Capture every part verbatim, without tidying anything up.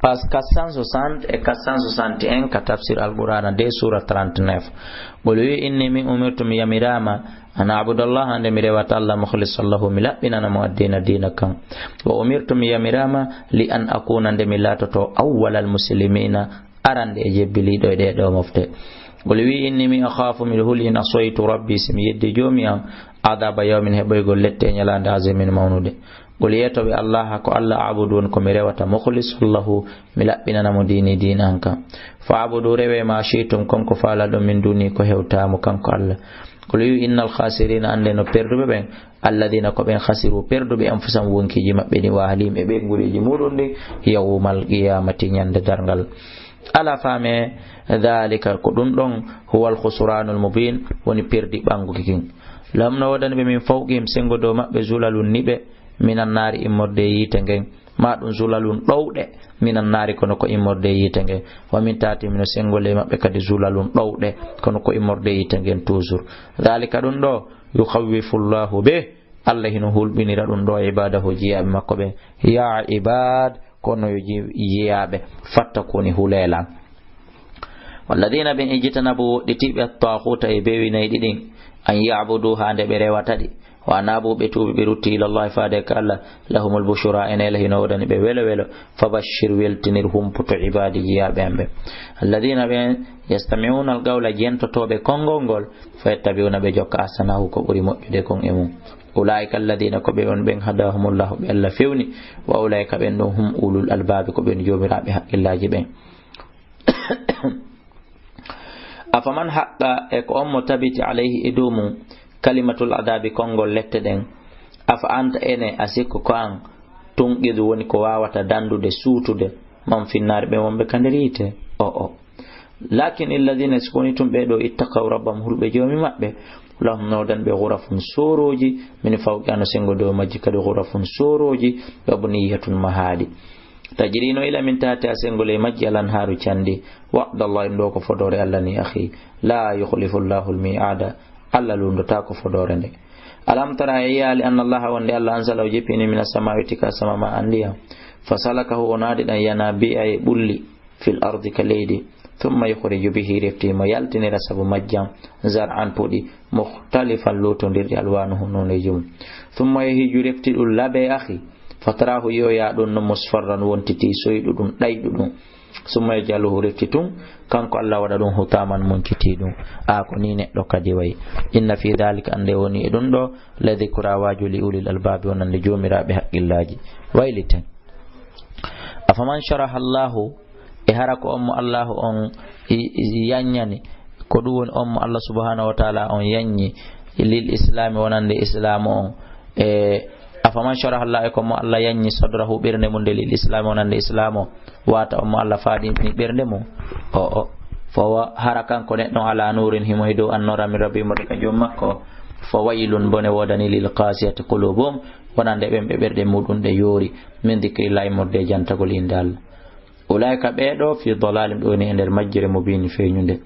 Page quatre cent soixante et quatre cent soixante et un ka tafsir Al-Qur'ana de, sura trente-neuf. Qul, wi'u, inni min umirtu, mi yamiraama, an a'buda Allah, hande mi rewata Allah, mukhlisan lahu, mi laɓɓinana mo addina diina kan. Wa umirtu, mi yamiraama, li an akuna, nde mi laatoto, awwalal muslimina, arande e jebbiliiɗo e ɗee ɗoo mofte. Qul, wi'u, inni, mi akhafu, miɗo huli, in asaytu rabbi, si mi yeddi joomi an, adaba yawmin, heɓoygol lette e ñalaande, azimin, mawnude. Qul, yeetoɓe Allah, ko Allah a'budu woni ko mi rewata, mukhlisan lahu, mi laɓɓinana mo diini diina an kan. Fa a'budu, rewe ma shi'tum, kon ko faalaɗon, min duni, ko hewtaa mo kanko Allah. Qul, wi'u, innal khasirina, ande no perduɓe ɓen, alladina, ko ɓen, khasiru, perduɓe, anfusahum, wonkiiji maɓɓe ɗin, wa ahlihim, e ɓeynguureeji muɗum ɗin, yawmal qiyamati, ñande darngal. Ala faame, dhalika, ko ɗum ɗon, huwal khusranul mubin, woni perdi ɓannguki kin. Lahum, no woodani ɓe, min fawqihim, senngo dow maɓɓe, zulalun niɓe, minan naari, immorde e yiite ngen, ma ɗum zulalun ɗowɗe, minan naari, kono ko immorde e yiite ngen, wa min tahtihim, no senngo ley maɓɓe kadi, zulalun ɗowɗe, kono ko immorde e yiite ngen toujours. Dhalika, ɗum ɗo, yukhawwifu Llahu bih, Allah hino hulɓinira ɗum ɗo, ibadahu, jiyaaɓe makko ɓen. Ya ibad, kono yo ji-, jiyaaɓe, fatta ko woni huleelan. Walladina ɓen, ijtanabu, woɗɗitiiɓe, at-taaxuuta, e beewinayɗi ɗin, an ya'buduha, nde ɓe rewata ɗi, wa anabu, ɓe tuubi, ɓe rutti, ilallahi, faade ka Allah, lahumul bushra, ene la hino woodani ɓe welo welo, fabashshir, weltinir, humputo, ibadi, jiyaaɓe am ɓen. Alladina ɓen, yastami'una al-qawla, jentotooɓe konngol ngol, fayattabi'una, ɓe jokka, ahsanahu, ko ɓuri moƴƴude kon e mum. Ulaa'ika alladina, ko ɓe on ɓen, hadahumullahu, ɓe Allah fewni, wa ulaa'ika, ɓen ɗon, hum ulul albaabi, ko ɓen joomiraaɓe haqqillaaji ɓen. Afaman haqqa, e ko on mo tabiti, alayhi, e dow mum, kalimatul adaabi, konngol lette ɗen, afa anta, ene a sikku ko an, tunqidu, woni ko waawata dandude, suutude, man finnaari, ɓen wonɓe ka nder yiite? O o. Lakin alladina, si ko woni tun ɓee ɗoo, ittaqaw rabbahum, hulɓe joomi maɓɓe, lahum, no woodani ɓe, ghurafun, soorooji, min fawqiha, no senngo dow majji kadi, ghurafun, soorooji, wa buniyatun, mahaaɗi, tajri, no ila, min tahtiha, senngo ley majji, al anhaaru, canɗi. Wa'dallahi, ɗum ɗoo ko fodoore Allah ni, akhi, la yukhlifu Llahu al mi'ada, Allah luundotaako fodoore nde. Alam tara, a yiyaali, anna Allaha, wonde Allah, anzala, o jippini, mina samaa'i, tika sama, ma an, ndiyam, fa salakahu, o naadi ɗam, yanabi'a, e ɓulli, fil ardi, ka leydi, thumma yukhriju bihi, refti mo yaltinira sabu majjam, zar'an, puɗi, mukhtalifan, luutondirɗi, alwanuhu, nooneeji mum, thumma yahiju, refti ɗum laɓe, akhi, fataraahu, yi'oya ɗum no, musfarran, wontiti soyɗuɗum, ɗayɗuɗum, thumma yaj'aluhu, refti tun, kanko Allah, waɗa ɗum, hutaaman, munciti ɗum. A, ko ni neɗɗo kadi wayi. Inna fi dhalika, ande woni e ɗum ɗo, la dhikra, waaju, li ulil albaabi, wonande joomiraaɓe haqqillaaji. Wayliten. Afaman sharaha Allahu, e hara ko on mo Allahu on i-, i-, yanñani, ko ɗum woni on mo Allah subhanahu wa ta'ala on yanñi, lil islami, wonande islaamu on, e afaman sharaha Allah, e ko mo Allah yanñi, sadrahu, ɓernde mum nde, lil islami, wonande islaamu on, wata on mo Allah faaɗini ɓernde mum, o o, fo wa-, hara kanko neɗɗo, ala nurin, himo e dow annoora, min rabbi, immorde ka joom makko, fa waylun, bone woodani, lil qasiyati qulubuhum, wonande ɓen ɓe ɓerɗe muɗum ɗe yoori, min dhikrillah, immorde e jantagol innde Allah. Ulaa'ika, ɓee ɗoo, fi dalalin, ɓe woni e nder majjere, mubin, feeñunde.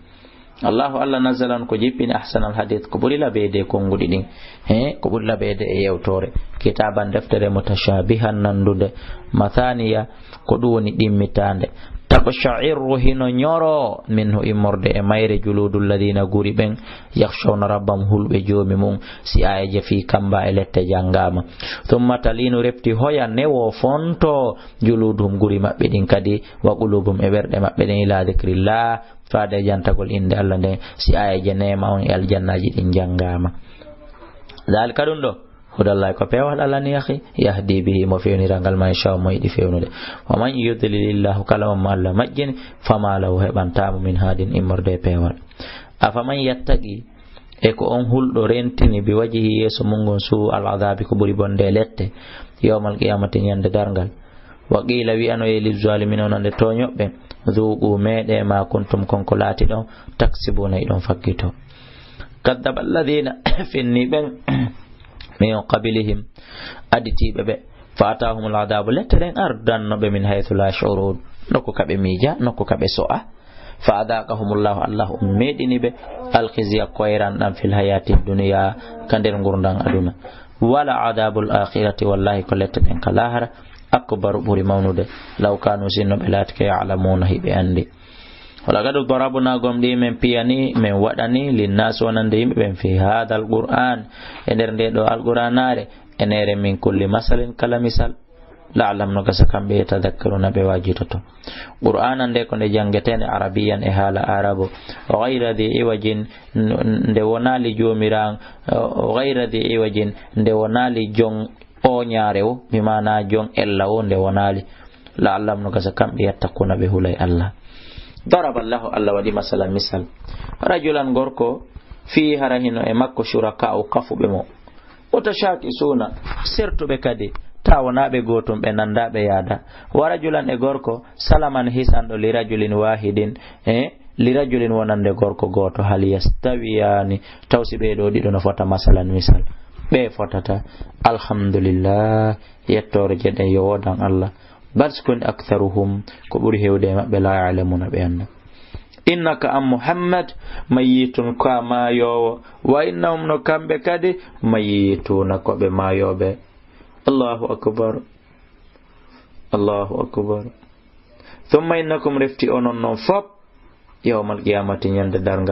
Allahu Allah nazzala, on ko jippini, ahsanal hadith, ko ɓuri labeede e konnguɗi ɗin. He, ko ɓuri labeede e yewtoore. Kitaban, deftere, mutashabihan, nandunde. Mathaniya, ko ɗum woni ɗimmitaande. Taqsha'irru, hino ñoro, minhu, immorde e mayre, juludul ladina, guri ɓen, yakhshawna rabbahum, hulɓe joomi mum, si aayeeje fii kamba e lette janngaama. Thumma talinu, refti hoya, newo, fonto, juluduhum, guri maɓɓe ɗin kadi, wa qulubuhum, e ɓerɗe maɓɓe ɗen, ila dhikrillah, faade e jantagol innde Allah nden, si aayeeje neema on e aljannaaji ɗin janngaama. Dhalika, ɗum ɗo, hudallahi, ko peewal Allah ni, akhi, yahdi bihi, mo fewnira ngal, man yasha'u, mo yiɗi fewnude. Wa man yudlilillahu, kala on mo Allah majjini, fama lahu, heɓantaa mo, min hadin, immorde e peewal. Afaman yattaqi, e ko on hulɗo rentini, bi wajhihi, yeeso mum ngon, suu al adhabi, ko ɓuri bonde e lette, yawmal qiyamati, ñande darngal. Wa qila, wi'anoye, lil zalimina, wonande tooñoɓɓe, dhuqu, meeɗe, ma kuntum, kon ko laatiɗon, taksibuna, hiɗon fakkito. Kaddaba alladhina, fenni ɓen, min qablihim, aditiiɓe ɓe, fa atahumul adhabu, lette ɗen ardanno ɓe, min haythu la yash'urun, nokku ka ɓe miija, nokku ka ɓe so'a. Fa adhaqahumullahu, Allah on meeɗini ɓe, alkhizya, koyran ɗan, fil hayati dunya, ka nder ngurndan aduna. Wala adhabul akhirati, wallahi, ko lette ɗen ka lahara, akbaru ɓuri mawnude, law kanu sinno ɓe laatike ya'lamuna hiɓe anndi. Walaqad darabna gomɗii men piyani, men waɗani linnaasi wonande yimɓe ɓen fi haadal Qur'aan, e nder nde ɗo Alqur'aanaare, enere min kulli masalin kala misal. La'allahum no gasa kamɓe yatadakkaruna ɓe waajitoto. Qur'aanan nde ko nde janngetee nde arabiyan e haala arabo. Ghayra dhi iwajin, n-, nde wonaali joomiraan, ghayra dhi iwajin, nde wonaali jon ooñaare o, bi maana jon ella o, nde wonaali. La'allahum no gasa kamɓe yattakuna ɓe hulay Allah. Daraba Allahu, Allah waɗi masalan misal. Rajulan gorko, fi hara hino e makko shuraka'u kafuɓe mo. Mutashakisuna, sertuɓe kadi, ta wona ɓe gootum, ɓe nanda, ɓe yaada. Wa rajulan e gorko, salaman hisanɗo, li rajulin wahidin, e li rajulin wonande gorko gooto, hal yastawiyani, taw si ɓee ɗoo ɗiɗo no fota, masalan misal? Ɓe fotata. Alhamdulillah, yettoore jeɗen yo wodan Allah. Bal sikon aktharuhum, ko ɓuri hewde e maɓɓe, la ya'lamuna, ɓe anda. Innaka an Muhammad, mayyitun, ka maayoowo, wa innahum no kamɓe kadi, mayyituna, ko ɓe maayooɓe. Allahu akbar. Allahu akbar. Thumma innakum, refti onon non fop, yawmal qiyamati, ñande darngal,